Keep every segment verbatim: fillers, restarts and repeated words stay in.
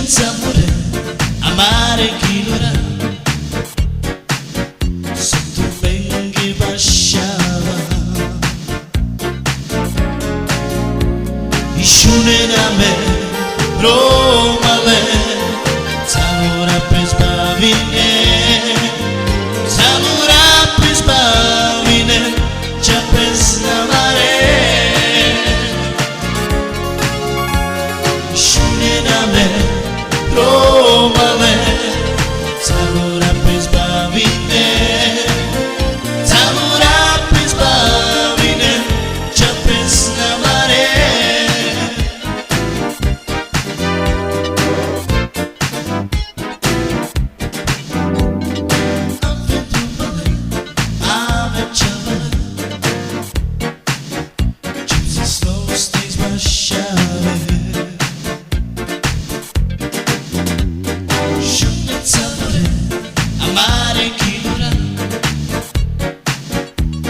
Zamure, amare kilura, sotu menge bashava. Ishune name romale, zamura pes bavine, zamura pes bavine, chapes namare. Ishune name romale, zamura pes bavine, zamura pes bavine, chapes namare.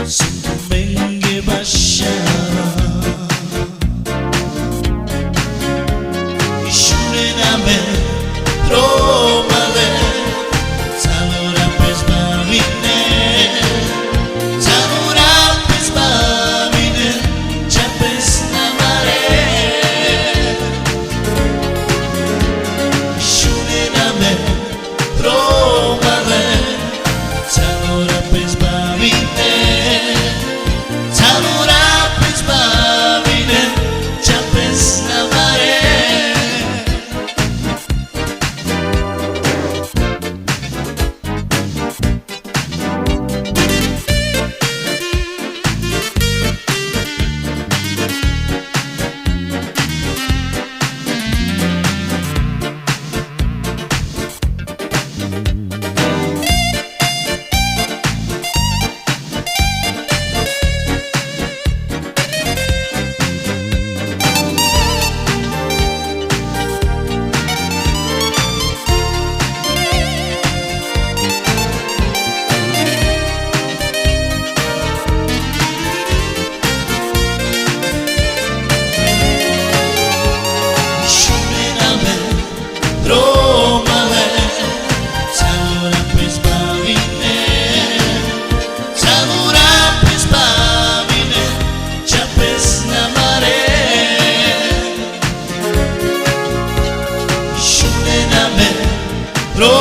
Sotu menge bashava. Ishune name romale, zamura pes bavine, zamura pes bavine, chapes namare. Ishune name romale, zamura pes bavine, zamura pes bavine, chapes namare. Romale, zamura pes bavine, zamura pes bavine, chapes namare. Ishune name, ro